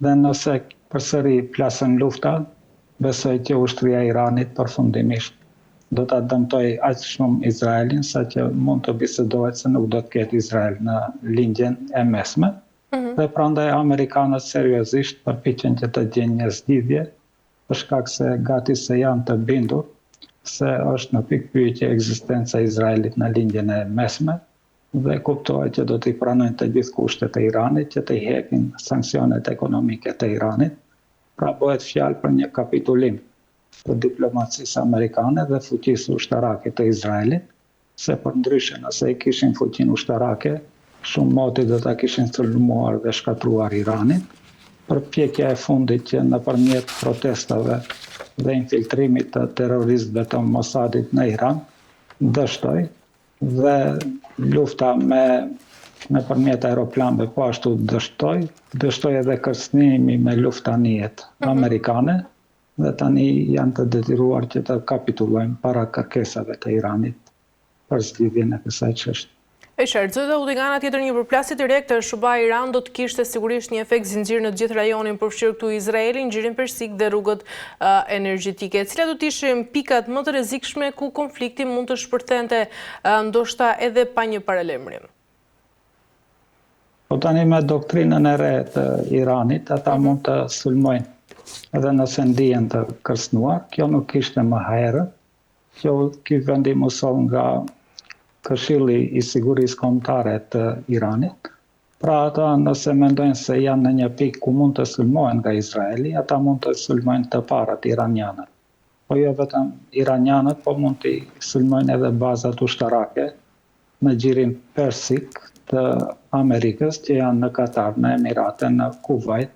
Dhe nëse përsëri plasen lufta, besoj që ushtria e Iranit përfundimisht do ta dëmtojë aq shumë Izraelin saqë mund të bisedohet se nuk do të ketë Izrael në Lindjen e Mesme. Dhe prandaj amerikanët seriozisht përpiqen që të gjejnë një zgjidhje, për shkak se gati se janë të bindur se është në pikëpyetje ekzistenca e Izraelit në Lindjen e Mesme dhe kuptohet që do t'i pranojnë të gjithë kushtet e Iranit që të heqin sanksionet ekonomike të Iranit. Pra bëhet fjalë për një kapitulim të diplomacisë amerikane dhe fuqisë ushtarake të Izraelit, se përndryshe nëse e kishin fuqinë ushtarake, shumë moti do ta kishin sulmuar dhe shkatërruar Iranin. Përpjekja e fundit që nëpërmjet protestave dhe infiltrimit të terroristëve të Mossadit në Iran dështoi dhe lufta me nëpërmjet aeroplanëve po ashtu dështoi, dështoi edhe kërcënimi me luftanijet amerikane dhe tani janë të detyruar që të kapitullojnë para kërkesave të Iranit për zgjidhjen e kësaj çështje. E qartë, zoti Dauti, nga ana tjetër një përplasje direkte SHBA-Iran do të kishte sigurisht një efekt zinxhir në të gjithë rajonin, përfshirë këtu Izraelin, Gjirin Persik dhe rrugët energjetike. Cilat do të ishin pikat më të rrezikshme ku konflikti mund të shpërthente ndoshta edhe pa një paralajmërim? Po tani me doktrinën e re të Iranit, ata mund të sulmojnë edhe nëse ndihen të kërcënuar. Kjo nuk ishte më herët. Kjo ky vendim u soll nga Këshilli i Sigurisë Kombëtare të Iranit. Pra ata nëse mendojnë se janë në një pikë ku mund të sulmohen nga Izraeli, ata mund të sulmojnë të parët iranianët. Po jo vetëm iranianët, po mund t'i sulmojnë edhe bazat ushtarake në Gjirin Persik të Amerikës, që janë në Katar, në Emirate, në Kuvajt,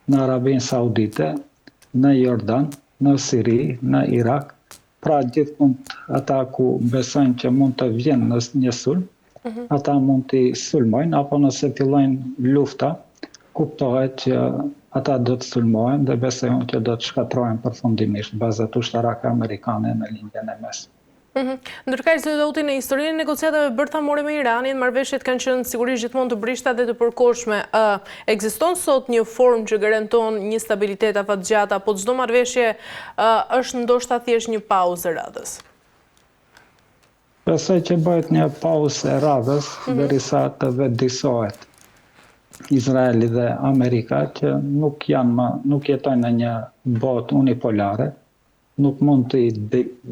në Arabinë Saudite, në Jordan, në Siri, në Irak, pra gjithkund ata ku besojnë që mund të vjen në një sulm, ata mund t'i sulmojnë, apo nëse fillojnë lufta, kuptohet që ata do të sulmohen dhe besoj unë që do të shkatërrohen përfundimisht bazat ushtarake amerikane në Lindjen e Mesme. Ndërkaq, zoti Dauti, në historinë e negociatave bërthamore me Iranin, marrëveshjet kanë qenë sigurisht gjithmonë të brishta dhe të përkohshme. Ë, ekziston sot një formë që garanton një stabilitet afatgjatë apo çdo marrëveshje ë është ndoshta thjesht një pauzë e radhës? Besoj që bëhet një pauzë e radhës derisa të vetëdijesohet Izraeli dhe Amerika që nuk janë më, nuk jetojnë në një botë unipolare, nuk mund t'i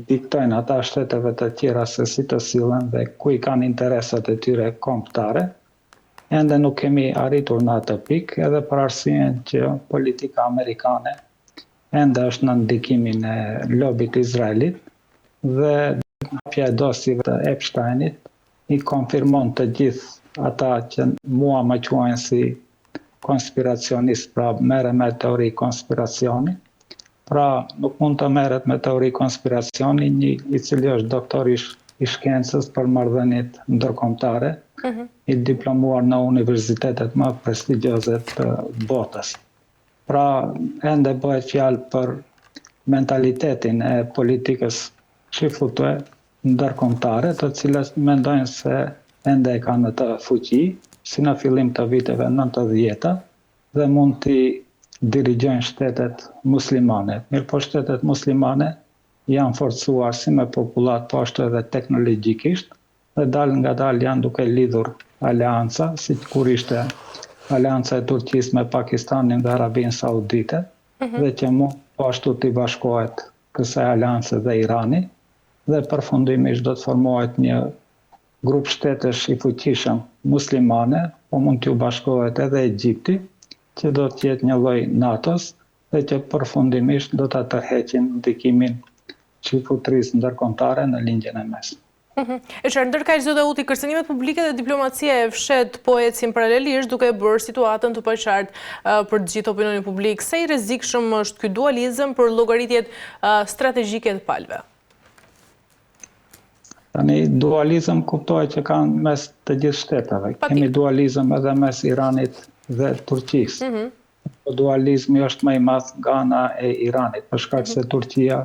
diktojnë ata shteteve të tjera se si të sillen dhe ku i kanë interesat e tyre kombëtare. Ende nuk kemi arritur në atë pikë, edhe për arsyen që politika amerikane ende është në ndikimin e lobit izraelit dhe hapja e dosjeve të Epsteinit i konfirmon të gjithë ata që mua më quajnë si konspiracionist, pra merrem me teori konspiracioni. Pra, nuk mund të merret me teori konspiracioni një i cili është doktor i, i shkencës për marrëdhëniet ndërkombëtare, i diplomuar në universitetet më prestigjioze të botës. Pra, ende bëhet fjalë për mentalitetin e politikës çifute ndërkombëtare, të cilët mendojnë se ende e kanë atë fuqi, si në fillim të viteve 90-ta, dhe mund t'i dirigjojnë shtetet muslimane. Mirëpo shtetet muslimane janë forcuar si me popullatë, po ashtu edhe teknologjikisht, dhe dalë nga dalë janë duke lidhur aleanca, si kur ishte aleanca e Turqisë me Pakistanin dhe Arabinë Saudite, dhe që mund po ashtu t'i bashkohet kësaj aleance dhe Irani, dhe përfundimisht do të formohet një grup shtetesh i fuqishëm muslimane, po mund t'ju bashkohet edhe Egjipti, që do të jetë një lloj NATO-s dhe që përfundimisht do ta tërheqin ndikimin çifutrisë ndërkombëtare në Lindjen e Mesme. E qartë, ndërkaq zoti Dauti, kërcënimet publike dhe diplomacia e fshehtë po ecin paralelisht duke e bërë situatën të paqartë për të gjithë opinionin publik. Sa i rrezikshëm është ky dualizëm për llogaritjet strategjike të palëve? Tani, dualizëm kuptohet që kanë mes të gjithë shteteve. Kemi dualizëm edhe mes Iranit dhe Turqisë. Po dualizmi është më i madh nga ana e Iranit, për shkak se Turqia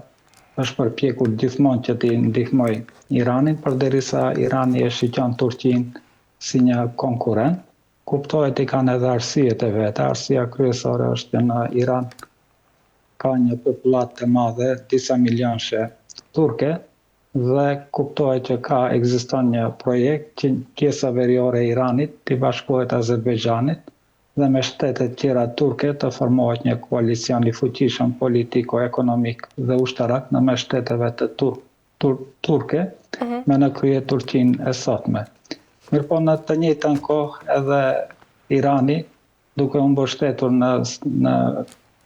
është përpjekur gjithmonë që t'i ndihmojë Iranin, përderisa Irani e shikon Turqinë si një konkurrent. Kuptohet i kanë edhe arsyet e veta, arsyeja kryesore është që në Iran ka një popullatë të madhe, disa milionëshe turke dhe kuptohet që ka ekziston një projekt që pjesa veriore e Iranit t'i bashkohet Azerbejxhanit dhe me shtetet tjera turke të formohet një koalicion i fuqishëm politiko-ekonomik dhe ushtarak në mes shteteve të tur tur turke mhm. me në krye Turqinë e sotme. Mirëpo në të njëjtën kohë edhe Irani duke u mbështetur në në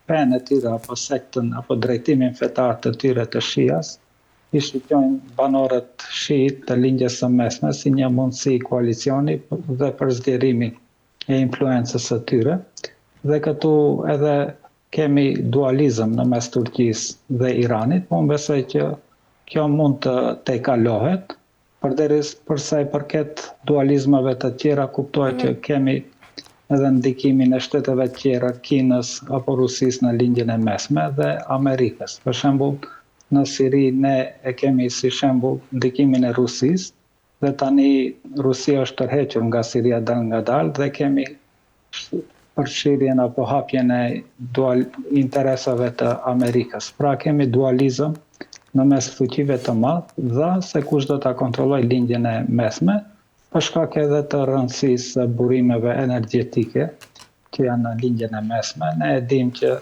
fenë e tyre apo sektën apo drejtimin fetar të tyre të Shias, i shikojnë banorët shiit të Lindjes së Mesme si një mundësi koalicioni dhe për zgjerimin e influencës së tyre. Dhe këtu edhe kemi dualizëm në mes Turqisë dhe Iranit, po unë besoj që kjo mund të tejkalohet, përderis për sa i përket dualizmave të tjera, kuptohet që mhm. kemi edhe ndikimin e shteteve të tjera, Kinës apo Rusisë në Lindjen e Mesme dhe Amerikës. Për shembull, në Siri ne e kemi si shembull ndikimin e Rusisë dhe tani Rusia është tërhequr nga Siria dalëngadalë dhe kemi përfshirjen apo hapjen e dual interesave të Amerikës. Pra kemi dualizëm në mes fuqive të mëdha se kush do ta kontrollojë Lindjen e Mesme, për shkak edhe të rëndësisë së burimeve energjetike që janë në Lindjen e Mesme. Ne e dimë që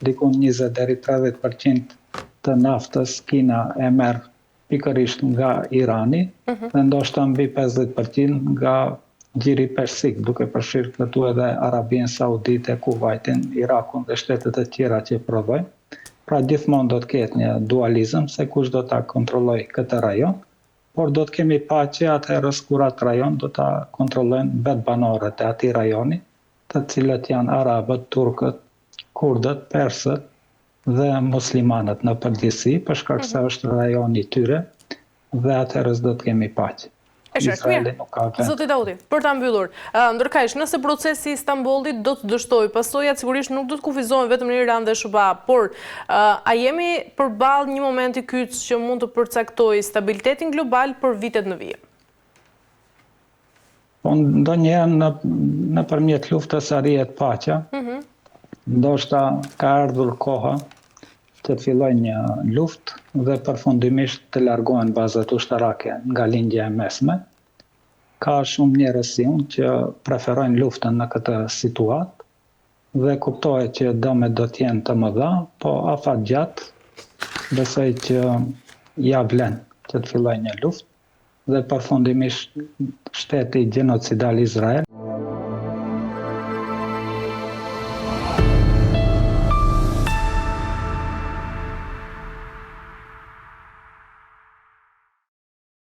diku 20 deri 30% të naftës Kina e merr pikërisht nga Irani mm -hmm. dhe ndoshta mbi 50% nga Gjiri Persik, duke përfshirë këtu edhe Arabinë Saudite, Kuvajtin, Irakun dhe shtetet e tjera që prodhojnë. Pra gjithmonë do të ketë një dualizëm se kush do ta kontrollojë këtë rajon, por do të kemi paqe atëherës kur atë rajon do ta kontrollojnë vetë banorët e atij rajoni, të cilët janë arabët, turkët, kurdët, persët dhe muslimanët në përgjithësi, për shkak se mhm. është rajoni i tyre dhe atëherës do të kemi paqe. E qartë, mirë. Nuk ka vend. Zoti Dauti, për ta mbyllur, ndërkaq, nëse procesi i Stambollit do të dështojë, pasojat sigurisht nuk do të kufizohen vetëm në Iran dhe SHBA, por a jemi përballë një momenti kyç që mund të përcaktojë stabilitetin global për vitet në vijim? Po ndonjëherë në nëpërmjet luftës arrihet paqja. Mm -hmm. Ndoshta ka ardhur koha të fillojë një luftë dhe përfundimisht të largohen bazat ushtarake nga Lindja e Mesme. Ka shumë njerëz si unë që preferojnë luftën në këtë situatë dhe kuptohet që dëmet do të jenë të mëdha, po afatgjatë besoj që ia vlen që të fillojë një luftë dhe përfundimisht shteti gjenocidal Izrael.